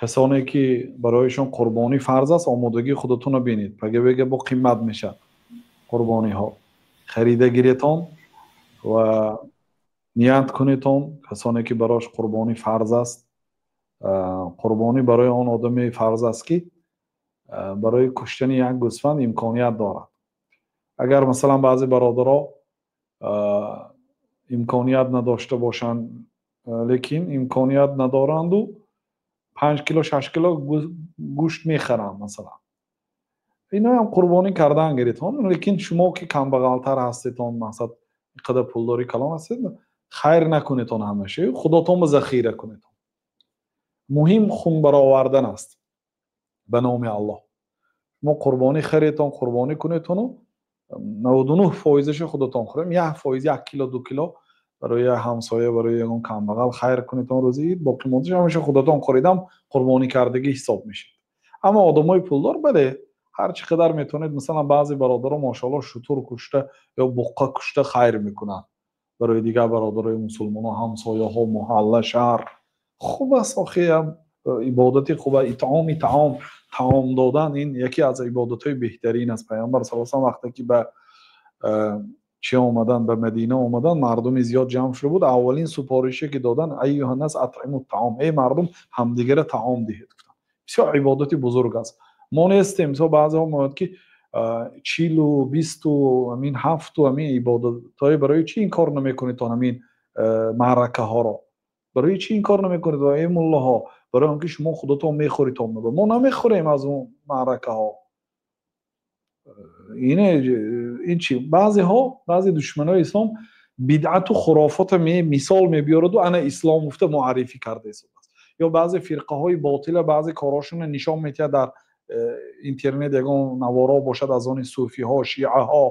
Касоне ки барояшон қурбонӣ фарз аст, омодагии худатонро бинед. Пага-бега бо қимат мешавад қурбониҳо. Харида гиретон ва ният кунетон. Касоне ки барош қурбонӣ фарз аст, қурбонӣ барои он одаме фарз аст, ки барои куштани як гӯсфанд имконият дорад. Агар, масалан, баъзе бародаро имконият надошта бошанд, лекин имконият надоранду 5 кило, 6 кило гӯшт мехаранд, масалан, иноам қурбонӣ кардан гиритон. Лекин шумо ки камбағалтар ҳастетон, мақсад, ин қадар пулдори калон ҳастед, хайр накунетон, ҳамаша худотон ба захира кунетон. Муҳим хун баровардан аст ба номи Аллоҳ. Шумо қурбонӣ харетон, қурбонӣ кунетону 99 фоизаша худатон хӯрем, 1 фоиз, 1 кило, 2 кило барои як ҳамсоя, барои ягон камбағал хайр кунетон рӯзи ид. Боқӣ мондаша ҳамаша худатон хӯридам, қурбонӣ кардагӣ ҳисоб мешавад. Аммо одамои пулдор, бале, ҳар чӣ қадар метавонед. Масалан, баъзе бародаро, мошоалло, шутур кушта ё буққа кушта хайр мекунанд барои дигар бародарои мусулмонон, ҳамсояҳо, маҳалла, шаҳр. Хуб аст, охи, ибодати хуб аст. Итъоми таом, таом додан, ин яке аз ибодатҳои беҳтарин аст. Пайғамбар саллаллоҳу алайҳи васаллам вақте ки ба чӣ омадан, ба Мадина омадан, мардуми зиёд ҷамъ шуда буд. Аввалин супорише ки додан: "أيها الناس، أطعموا الطعام", эй мардум, ҳамдигара таом диҳед, гуфтанд. Бисёр ибодати бузург аст. Мо нестем, мисол, баъзеҳо мегӯянд, ки 40-у 20-у амин 7-у амин ибодатҳое, барои чӣ ин кор намекунед? То ҳамин маъракаҳоро барои чӣ ин кор намекунед, эй муллоҳо? Барои он ки шумо худатон мехӯритон. Мо намехӯрем аз он маъракаҳо. Ин чи, баъзеҳо, баъзе душманои ислом бидъату хурофота мисол мебиёраду ана ислом гуфта муаррифӣ карда истодааст. Ё баъзе фирқаҳои ботила баъзе корҳошонро нишон медиҳад дар интернет, ягон наворо бошад аз они суфиҳо, шиаҳо,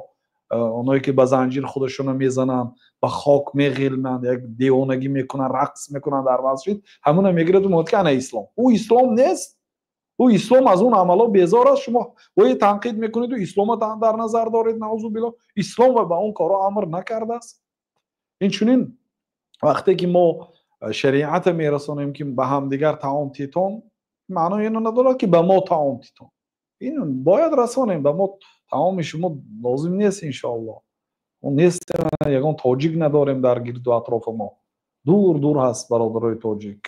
оное ки ба занҷир худашонро мезананд, ба хок меғилманд, як девонагӣ мекунанд, рақс мекунанд дар масҷид, ҳамуна мегираду мегӯяд, ки ана ислом. Ӯ ислом нест, ӯ ислом аз он амалҳо безор аст. Шумо вое танқид мекунеду ислома дар назар доред. Наъузубилло, ислом ба он корҳо амр накардааст. Инчунин вақте ки мо шариата мерасонем, ки ба ҳамдигар таом титон, маънои ино надорад, ки ба мо таом титон. Ин бояд расонем, ба мо таоми шумо лозим нест, иншоалло. Нест, ягон тоҷик надорем дар гирду атрофи мо, дур дур ҳаст бародарои тоҷик.